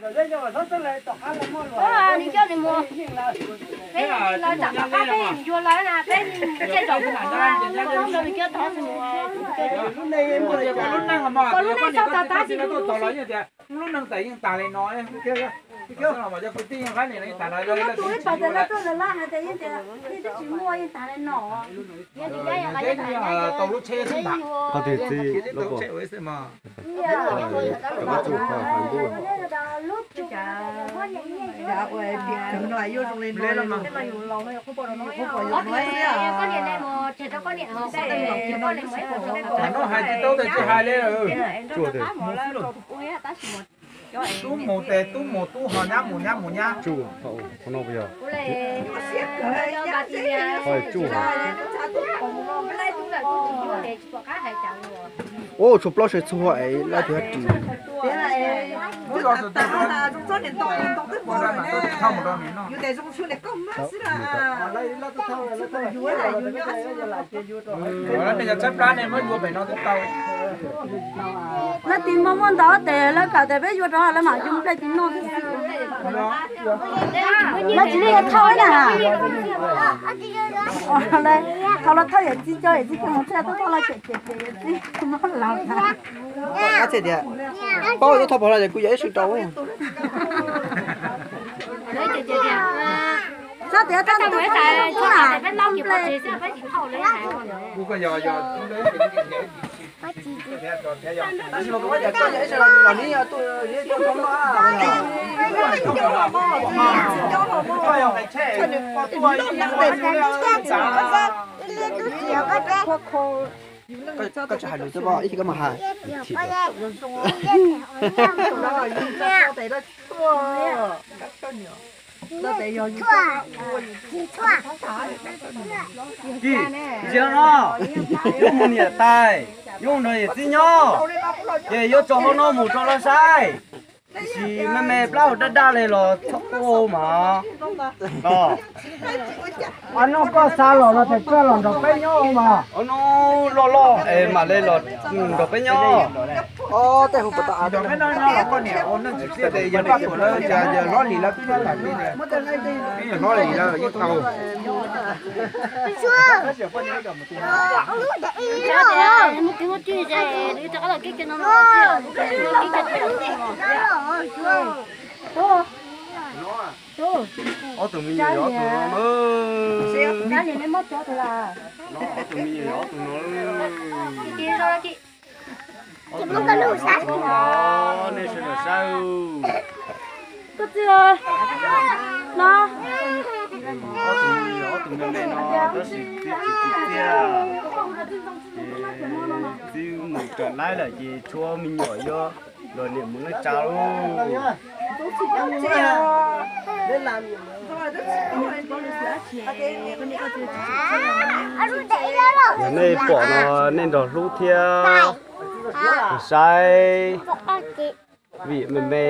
Nws coj nws mus, peb lawv tsam tom qab peb yuav lawv na, peb cia zaum mus, nws coj tod mus. Lub neej txog tav tib lub lub neej tas li no, lub kwv tij yeej qab nim no tas no. Tsis muaj yeej tas li no. Tau lub tsheb xwb ntag. Qhov twg txiv lub tsheb xwb mas. Tub mus tes tub mus tub ho nyab mus nyab mus nyab. Ua tshuav plaub sawv txhua es lawv tias ris. Tshaib plab ne muab yuav pem no twb tau. Lawv tis muaj muaj ntau tes lawv kawm tes peb yuav rau lawv mam yuav mus ple tis noj. Lawv tsis li thauj na. Qhov los thauj yawm txiv cov yawm txiv cov mus thiaj tuaj thauj los cem cem cem yawm txiv muab laus na. Tias paub tuaj thauj pov los ces kuv yog ib sw rau. Txhob tias thauj tus thauj tus na. Koj tsis hais lus xwb, ib chim koj mam hais. Kis, ntsia no, yuav mus niam tais, yuav mus nrog yawm txiv nyob, ces yuav tso hauv no mus rau lawv saib. Tiam sis me me plab hauv daj daj li los txhob quaj mas. Noj koj xa los los tes koj los nrog peb nyob mas. Noj loj loj es mam li los nrog peb nyob. Tej hu puas tau av hlob li lawm twb nyob tam li, hlob li lawm yeej tau. Ob tug me nyuam yog ob tug no na. Ob tug me nyuam yog ob tug no. Ob tug no, nej sawv daws saib. Koj txiv no. Ob tug me nyuam yog ob tug me me no tab sis txiv tsis txiv txiaj. Ces txiv mus raws laib lawm ces tshuav me nyuam yuav los niam mus neej tsa lauj. Yog nej pom no nej nrog hlub thiab saib, vim me me